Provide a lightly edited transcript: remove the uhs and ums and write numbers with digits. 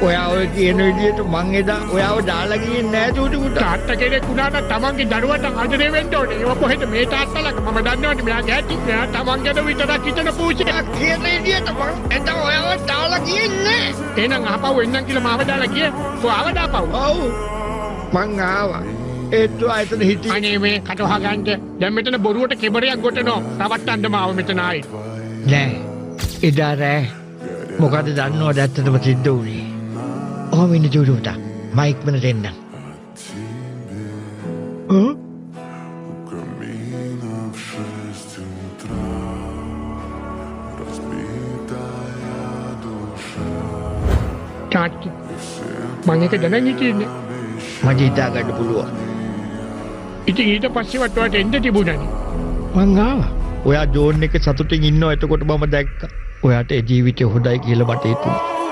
ඔයා ඔය කියන විදිහට මං එදා ඔයාව දාලා ගියේ නෑ චූටි පුතා. තාත්තා කෙනෙක් වුණා නම් තමන්ගේ දරුවට ආදරේ වෙන්න ඕනේ. ඒව කොහෙද මේ තාත්තා ළඟ? මම දන්නවනේ මෙයාගේ ඇටි. මෙයා තමන් ගැන විතරක් හිතන පූජකයෙක්. කියන විදිහට මං එදා ඔයාව දාලා ගියේ නෑ. එහෙනම් ආපහු එන්නම් කියලා මාව දාලා ගියේ. ඔය ආවද ආපහු? ඔව්. මං ආවා. ඒත් ඔයා එතන හිටියේ. අනේ මේ කට වහගන්න. දැන් මෙතන බොරුවට කෙබරයක් ගොටනවා. රවට්ටන්න මාව මෙතන ආයේ. නෑ. එදා රෑ මොකද දන්නවද ඇත්තටම සිද්ධ වුණේ? ඔහොම ඉන්න චූටි පුතා. මම ඉක්මනට එන්නම්. තාත්ති මං ඒක දැනන් හිටියේ නෑ. මට හිතා ගන්න පුළුවන්. ඉතින් ඊට පස්සේවත් ඔයාට එන්න තිබුණානේ. මං ආවා. ඔයා ජෝන් එක සතුටින් ඉන්නවා එතකොට මම දැක්කා. ඔයාට ඒ ජීවිතේ හොඳයි කියලා මට හිතුණා.